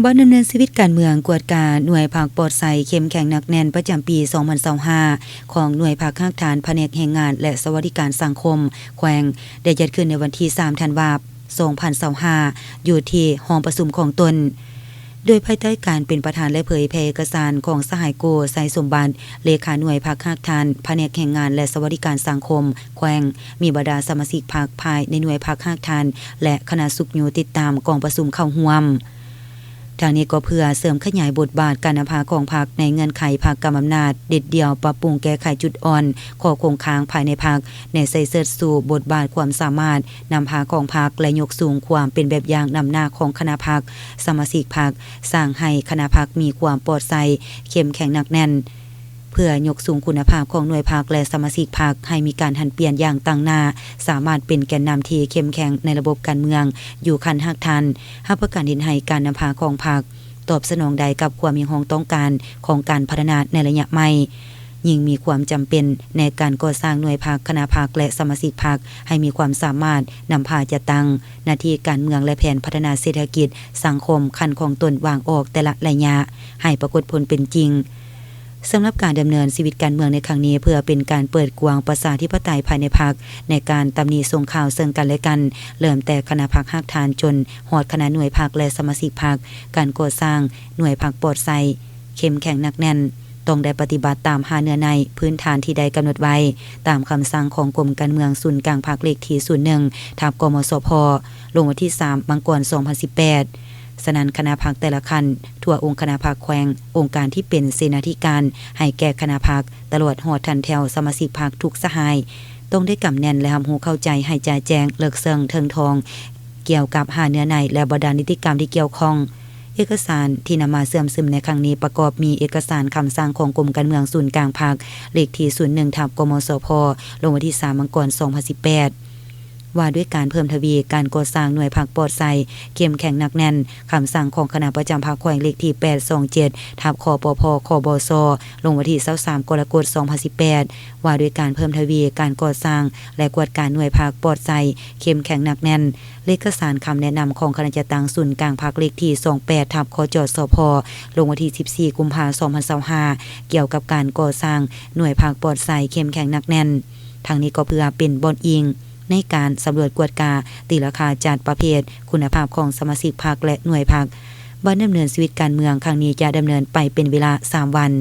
ບັດດຳເນີນຊີວິດການເມືອງ ກວດກາໜ່ວຍພັກປອດໃສ ເຂັ້ມແຂງໜັກແໜ້ນ ປະຈຳປີສອງພັນຊາວຫ້າ ຂອງໜ່ວຍພັກຮາກຖານ ພະແນກແຮງງານ ແລະ ສະຫວັດດີການສັງຄົມແຂວງ ໄດ້ຈັດຂຶ້ນໃນວັນທີສາມ ທັນວາ ສອງພັນຊາວຫ້າ ຢູ່ທີ່ຫ້ອງປະຊຸມຂອງຕົນ. ໂດຍພາຍໃຕ້ການເປັນປະທານ ແລະ ເຜີຍແຜ່ເອກະສານຂອງສະຫາຍ ໂກ ໄຊສົມບັດ ເລຂາໜ່ວຍພັກຮາກຖານ ພະແນກແຮງງານ ແລະ ສະຫວັດດີການສັງຄົມແຂວງ, ມີບັນດາສະມາຊິກພັກພາຍໃນໜ່ວຍພັກຮາກຖານ ແລະ ຄະນະຊຸກຍູ້ຕິດຕາມກອງປະຊຸມເຂົ້າຮ່ວມ. ທັງນີ້ກໍເພື່ອເສີມຂະຫຍາຍບົດບາດການນຳພາຂອງພັກໃນເງື່ອນໄຂພັກກຳອຳນາດ, ເດັດດ່ຽວປັບປຸງແກ້ໄຂຈຸດອ່ອນ, ຂໍ້ຄົງຄ້າງພາຍໃນພັກ, ແນໃສ່ເສີດຊູບົດບາດຄວາມສາມາດນຳພາຂອງພັກ ແລະ ຍົກສູງຄວາມເປັນແບບຢ່າງນຳໜ້າຂອງຄະນະພັກ, ສະມາຊິກພັກ, ສ້າງໃຫ້ຄະນະພັກມີຄວາມປອດໃສ, ເຂັ້ມແຂງໜັກແໜ້ນ. ເພື່ອຍົກສູງຄຸນນະພາບຂອງໜ່ວຍພັກ ແລະ ສະມາຊິກພັກໃຫ້ມີການຫັນປ່ຽນຢ່າງຕັ້ງໜ້າ, ສາມາດເປັນແກນນຳທີ່ເຂັ້ມແຂງໃນລະບົບການເມືອງຢູ່ຂັ້ນຮາກຖານ, ຮັບປະກັນເຮັດໃຫ້ການນຳພາຂອງພັກຕອບສະໜອງໄດ້ກັບຄວາມຮຽກຮ້ອງຕ້ອງການຂອງການພັດທະນາໃນໄລຍະໃໝ່. ຍິ່ງມີຄວາມຈຳເປັນໃນການກໍ່ສ້າງໜ່ວຍພັກ, ຄະນະພັກ ແລະ ສະມາຊິກພັກໃຫ້ມີຄວາມສາມາດນຳພາຈັດຕັ້ງໜ້າທີ່ການເມືອງ ແລະ ແຜນພັດທະນາເສດຖະກິດ, ສັງຄົມຂັ້ນຂອງຕົນວາງອອກແຕ່ລະໄລຍະໃຫ້ປາກົດຜົນເປັນຈິງ. ສຳລັບການດຳເນີນຊີວິດການເມືອງໃນຄັ້ງນີ້ ເພື່ອເປັນການເປີດກວ້າງປະຊາທິປະໄຕພາຍໃນພັກ ໃນການຕຳໜິສົ່ງຂ່າວເຊິ່ງກັນແລະກັນ, ເລີ່ມແຕ່ຄະນະພັກຮາກຖານຈົນຮອດຄະນະໜ່ວຍພັກ ແລະ ສະມາຊິກພັກ, ການກໍ່ສ້າງໜ່ວຍພັກປອດໃສ, ເຂັ້ມແຂງໜັກແໜ້ນ, ຕ້ອງໄດ້ປະຕິບັດຕາມຫ້າເນື້ອໃນພື້ນຖານທີ່ໄດ້ກຳນົດໄວ້ ຕາມຄຳສັ່ງຂອງກົມການເມືອງສູນກາງພັກເລກທີສູນໜຶ່ງ ທັບ ກມສພ ລົງວັນທີສາມ ມັງກອນ ສອງພັນສິບແປດ. ສະນັ້ນ ຄະນະພັກແຕ່ລະຂັ້ນ ທົ່ວອົງຄະນະພັກແຂວງ, ອົງການທີ່ເປັນເສນາທິການໃຫ້ແກ່ຄະນະພັກ, ຕະຫຼອດຮອດຂັ້ນແຖວສະມາຊິກພັກທຸກສະຫາຍ ຕ້ອງໄດ້ກຳແໜ້ນ ແລະ ຮັບຮູ້ເຂົ້າໃຈໃຫ້ຈະແຈ້ງເລິກເຊິ່ງເຖິງທ່ອງ ກ່ຽວກັບຫ້າເນື້ອໃນ ແລະ ບັນດານິຕິກຳທີ່ກ່ຽວຂ້ອງ. ເອກະສານທີ່ນຳມາເຊື່ອມຊຶມໃນຄັ້ງນີ້ ປະກອບມີເອກະສານຄຳສັ່ງຂອງກົມການເມືອງສູນກາງພັກ ເລກທີສູນໜຶ່ງ ທັບ ກມສພ ລົງວັນທີສາມ ມັງກອນ ສອງພັນສິບແປດ ວ່າດ້ວຍການເພີ່ມທະວີການກໍ່ສ້າງໜ່ວຍພັກປອດໃສ, ເຂັ້ມແຂງໜັກແໜ້ນ, ຄຳສັ່ງຂອງຄະນະປະຈຳພັກແຂວງ ເລກທີແປດສອງເຈັດ ທັບ ຄປພ ຄບສ ລົງວັນທີຊາວສາມ ກໍລະກົດ ສອງພັນສິບແປດ ວ່າດ້ວຍການເພີ່ມທະວີການກໍ່ສ້າງ ແລະ ກວດກາໜ່ວຍພັກປອດໃສ, ເຂັ້ມແຂງໜັກແໜ້ນ, ເອກະສານຄຳແນະນຳຂອງຄະນະຈັດຕັ້ງສູນກາງພັກ ເລກທີສອງແປດ ທັບ ຄຈສພ ລົງວັນທີສິບສີ່ ກຸມພາ ສອງພັນຊາວຫ້າ ກ່ຽວກັບການກໍ່ສ້າງໜ່ວຍພັກປອດໃສ, ເຂັ້ມແຂງໜັກແໜ້ນ. ທັງນີ້ກໍເພື່ອເປັນບ່ອນອີງໃນການສຳຫຼວດກວດກາ, ຕີລາຄາ, ຈັດປະເພດຄຸນນະພາບຂອງສະມາຊິກພັກ ແລະ ໜ່ວຍພັກ. ບັດດຳເນີນຊີວິດການເມືອງຄັ້ງນີ້ຈະດຳເນີນໄປເປັນເວລາສາມວັນ.